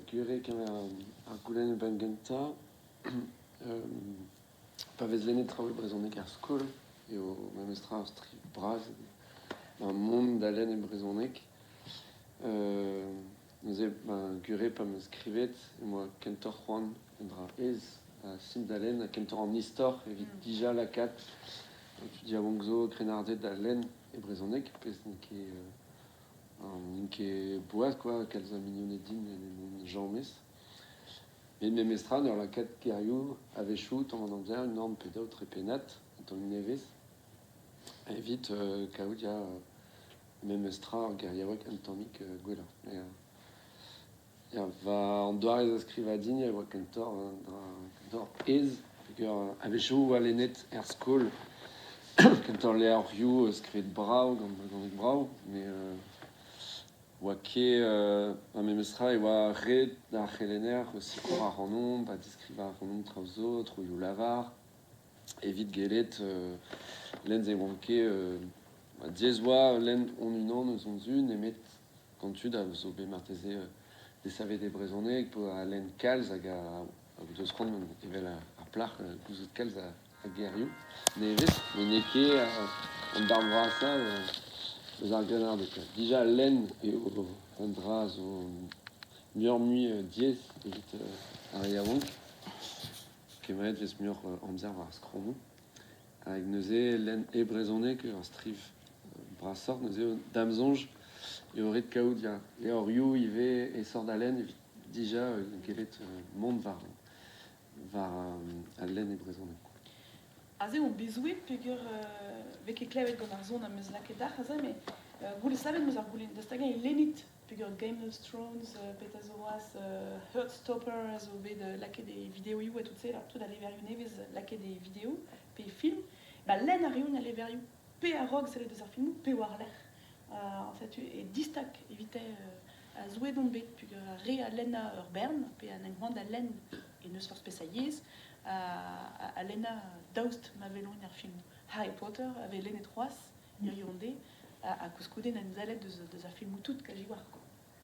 Gure kemer ar goulenn e benn gentañ. Pa vez lennet traoù e brezhoneg er skol eo memestra ur striv bras mont da lenn e brezhoneg. Neuze Gure pa 'm eus skrivet em boa kentoc'h c'hoant un dra aes ha simpl da lenn ha kentoc'h an istor evit dija lakaat tud yaouank zo krennarded da lenn e brezhoneg pezh n'eo ket n'int ket boas kwa kalz a mignoned din n'emaon james. Met memestra en ur lakaat gerioù a-wechoù tamm an amzer unan pe daou tre pennad un tamm nevez evit kaout ya memestra ur geriaoueg un tammig gwelloc'h. Ya, va an doare da skrivañ din e oa kentoc'h un dra kentoc'h aes peogwir a-wechoù e oa lennet er skol kentoc'h levrioù skrivet brav gant brezhoneg brav met oa ket ar memes tra e oa ret d'ar c'helenner sikour ac'hanomp ha diskrivañ ac'hanomp traoù zo, troioù-lavar, evit gellet lenn se oamp ket diaes oa lenn hon-unan eus hon zu nemet gant tud a zo bet marteze desavet e brezhoneg a lenn kalz hag a o deus c'hoant evel ar plac'h gouzout kalz a gerioù nevez met n'eo ket an darn vrasañ eus ar grennarded. Dija lenn eo un dra zo muioc'h-mui diaes evit ar re yaouank. Kemeret vez muioc'h amzer war ar skrammoù. Hag neuze lenn e brezhoneg ur striv brasoc'h neuze da'm soñj eo ret kaout ya levrioù ivez aesoc'h da lenn evit dija gellet mont war war al lenn e brezhoneg. Aze on bezouet peogwir vez ket klevet gant ar son am eus lakaet dac'h aze, met goulenn savet 'm eus ar goulenn daoust hag-eñ e lennit peogwir Game of Thrones, petra zo c'hoazh, Heartstopper a zo bet lakaet e videoioù ha tout se, alors tout al levrioù nevez lakaet e video pe e film, ba lenn a reont al levrioù pe a-raok sellet eus ar filmoù pe war-lerc'h. Setu e distag evite a zouet on bet peogwir ar re a lenna ur bern pe a n'en c'hoant da lenn e n'eus forzh peseurt yezh a lenna daoust ma welont er filmoù. Harry Potter a vez lennet c'hoazh hiziv an deiz ha koulskoude n'en sellet deus ar filmoù tout kazi war quoi.